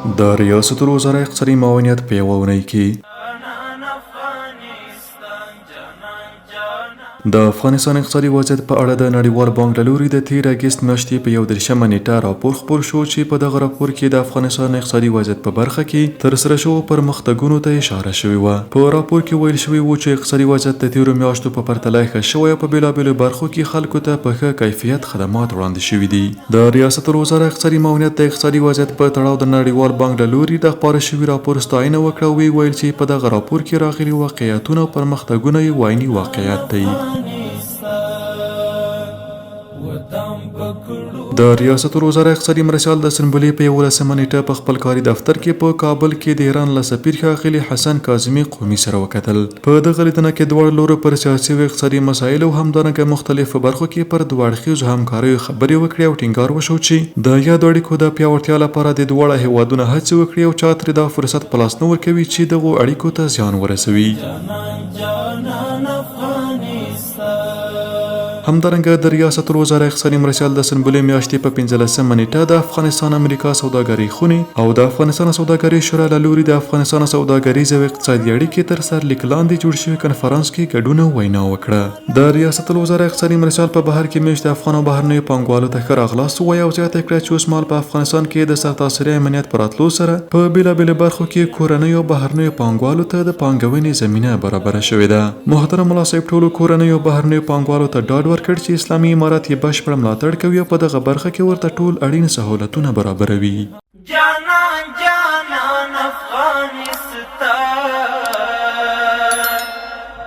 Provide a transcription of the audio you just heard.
د ریاست الوزراء اقتصادي معاونیت په یوه اونۍ کې د افغانستان اقتصادي وضعیت په اړه د نړیوال بانک له لوري د تېر اګست میاشتې په 31مه نېټه راپور خپور شو چې په دغه راپور کې د افغانستان اقتصادي وضعیت په برخه کې ترسره شوو پرمختګونو ته اشاره شوې وه. په راپور کې ویل شوي وو چې اقتصادي وضعیت د تېرو میاشتو په پرتله ښه شوی او په بېلابېلو برخو کې خلکو ته په ښه کیفیت خدمات وړاندې شوي دي. د ریاست الوزرا اقتصادي معاونیت د اقتصادي وضعیت په تړاو د نړیوال بانک له لوري د خپاره شوي راپور ستاینه وکړه او ویې ویل چې په دغه راپور کې راغلي واقعیتونه او پرمختګونه یو عیني واقعیت دی. د ریاست الوزرا اقتصادي مرستیال د سنبلې په 11مه نېټه په خپل کاري دفتر کې په کابل کې د ایران له سفیر ښاغلي حسن کاظمي قمي سره وکتل. په دغه لیدنه کې دواړو لورو پر سیاسي او اقتصادي مسایلو او همدارنګه مختلفو برخو کې پر دوه اړخیزو همکاریو خبرې وکړې او ټینګار وشو چې د یادو اړیکو د پیاوړتیا لپاره دې دواړه هېوادونه هڅې وکړي او چا ترې دا فرصت په لاس نه ورکوي چې دغو اړیکو ته زیان ورسوي. همدارنګه د ریاست الوزرا اقتصادي مرستیال د سنبلې میاشتې په 15مه نېټه د افغانستان امریکا سوداګرۍ خونې او د افغانستان سوداګرۍ شورا له لوري د افغانستان سوداګریزې او اقتصادي اړیکې تر سرلیک لاندې جوړ شوي کنفرانس کې ګډون او وینا وکړه. د ریاست الوزرا اقتصادي مرستیال په بهر کې مېشت افغان او بهرنیو پانګوالو ته ښه راغلاست ووایه او زیاته یې کړه چې اوسمهال په افغانستان کې د سرتاسري امنیت په راتلو سره په بېلابېلو برخو کې کورنیو او بهرنیو پانګوالو ته د پانګونې زمینه برابره شوې ده. محترم ملا صاحب ټولو کورنیو او بهرنیو پانګوالو ته ډاډ ورکړ چې اسلامي امارت یې بشپړ ملاتړ کوي او په دغه برخه کې ورته ټول اړین سهولتونه برابروي. جانان جانان افغانستان.